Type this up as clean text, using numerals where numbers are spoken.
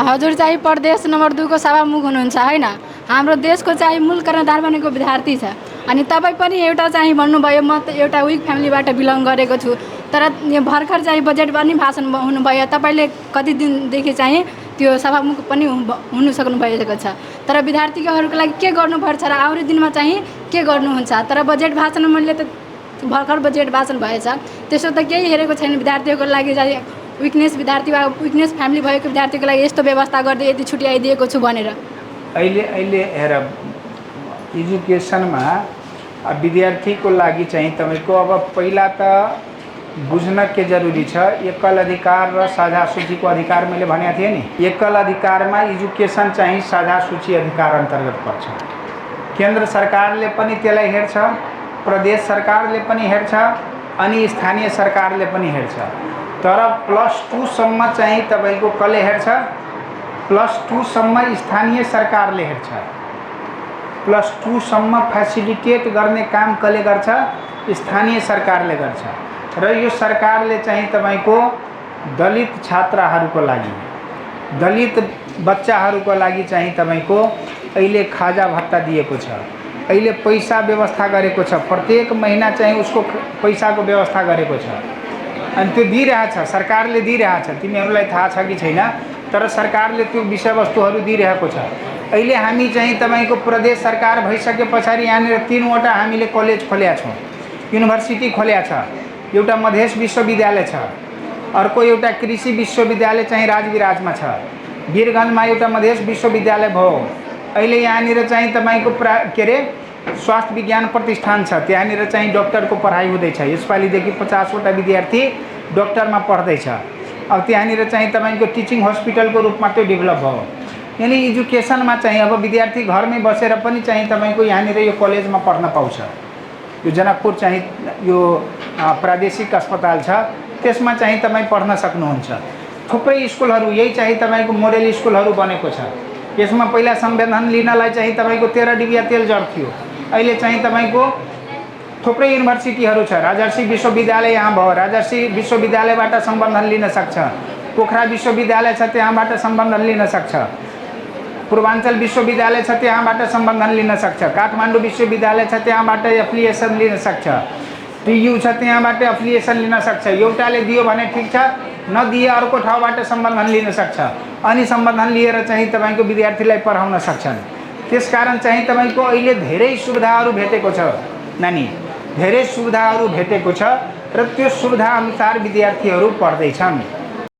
हजुर चाहिँ प्रदेश नम्बर 2 को सभामुख हुनुहुन्छ हैन। हाम्रो देशको चाहिँ मूल कर्णधार बनेको विद्यार्थी छ। अनि तपाईँ पनि एउटा चाहिँ भन्नुभयो म एउटा विक फ्यामिलीबाट बिलङ गरेको छु, तर यो भर्खर चाहिँ बजेट पनि भाषण हुनुभयो। तपाईँले कति दिनदेखि चाहिँ त्यो सभामुख पनि हुनु सक्नु भएको छ, तर विद्यार्थीहरूको लागि के गर्नुपर्छ र आउने दिनमा चाहिँ के गर्नुहुन्छ? तर बजेट भाषण मैले त भर्खर बजेट भाषण भएछ, त्यसो त केही हेरेको छैन। विद्यार्थीहरूको लागि चाहिँ विकनेस विद्यार्थी वा विकनेस फ्यामिली भएको विद्यार्थीको लागि यस्तो व्यवस्था गर्दै यति छुट्याइदिएको छु भनेर। अहिले हेर एजुकेसनमा विद्यार्थीको लागि चाहिँ तपाईँको अब पहिला त बुझ्न के जरुरी छ, एकल अधिकार र साझा सूचीको अधिकार मैले भनेको थिएँ नि। एकल अधिकारमा एजुकेसन चाहिँ साझा सूची अधिकार अन्तर्गत पर्छ। केन्द्र सरकारले पनि त्यसलाई हेर्छ, प्रदेश सरकारले पनि हेर्छ, अनि स्थानीय सरकारले पनि हेर्छ। तर +2 सम्म चाहिँ तपाईको कसले हेर्छ? +2 सम्म स्थानीय सरकारले हेर्छ। +2 सम्म फेसिलिटेट गर्ने काम कसले गर्छ? स्थानीय सरकारले गर्छ। र यो सरकारले चाहिँ तपाईको दलित छात्रहरूको लागि, दलित बच्चाहरूको लागि चाहिँ तपाईको अहिले खाजा भत्ता दिएको छ। अहिले पैसा व्यवस्था गरेको छ, प्रत्येक महिना चाहिँ उसको पैसाको व्यवस्था गरेको छ। अनि त्यो दिइरहेछ, सरकारले दिइरहेछ। तिमीहरूलाई थाहा छ कि छैन, तर सरकारले त्यो विषयवस्तुहरू दिइरहेको छ। अहिले हामी चाहिँ तपाईको प्रदेश सरकार भइसके पछाडि यहाँनिर 3वटा हामीले कलेज खोलेका छौँ, युनिभर्सिटी खोलेका छ। एउटा मधेस विश्वविद्यालय छ, अर्को एउटा कृषि विश्वविद्यालय चाहिँ राजविराजमा छ, वीरगन्जमा एउटा मधेस विश्वविद्यालय भयो। अहिले यहाँनिर चाहिँ तपाईको के अरे स्वास्थ्य विज्ञान प्रतिष्ठान छ, त्यहाँनिर चाहिँ डक्टरको पढाइ हुँदैछ। यसपालिदेखि 50वटा विद्यार्थी डक्टरमा पढ्दैछ। अब त्यहाँनिर चाहिँ तपाईको टिचिङ हस्पिटलको रूपमा त्यो डेभलप भयो। यानी एजुकेसनमा चाहिँ अब विद्यार्थी घरमै बसेर पनि चाहिँ तपाईको यहाँनिर यो कलेजमा पढ्न पाउँछ। यो जनकपुर चाहिँ यो प्रादेशिक अस्पताल छ, त्यसमा चाहिँ तपाईँ पढ्न सक्नुहुन्छ। थुप्रै स्कुलहरू यही चाहिँ तपाईको मोडेल स्कुलहरू बनेको छ। यसमा पहिला संविधान लिनलाई चाहिँ तपाईको 13 डिबिया तेल जर्थ्यो। अहिले चाहिँ तपाईको थुप्रै युनिभर्सिटीहरू छ। राजर्षि विश्वविद्यालय यहाँ भयो, राजर्षि विश्वविद्यालयबाट संबन्धन लिन सक्छ। पोखरा विश्वविद्यालय छ, त्यहाँबाट संबन्धन लिन सक्छ। पूर्वाञ्चल विश्वविद्यालय छ, त्यहाँबाट संबन्धन लिन सक्छ। काठमाडौँ विश्वविद्यालय छ, त्यहाँबाट एफिलिएसन लिन सक्छ। टियु छ, त्यहाँबाट एफिलिएसन लिन सक्छ। एउटाले दियो भने ठिक छ, नदिए अर्को ठाउँबाट सम्बन्धन लिन सक्छ। अनि सम्बन्धन लिएर चाहिँ तपाईको विद्यार्थीलाई पढाउन सक्छन्। त्यसकारण चाहिँ तपाईको अहिले धेरै सुविधाहरू भेटेको छ नानी, धेरै सुविधाहरू भेटेको छ र त्यो सुविधा अनुसार विद्यार्थीहरू पढ्दैछन्।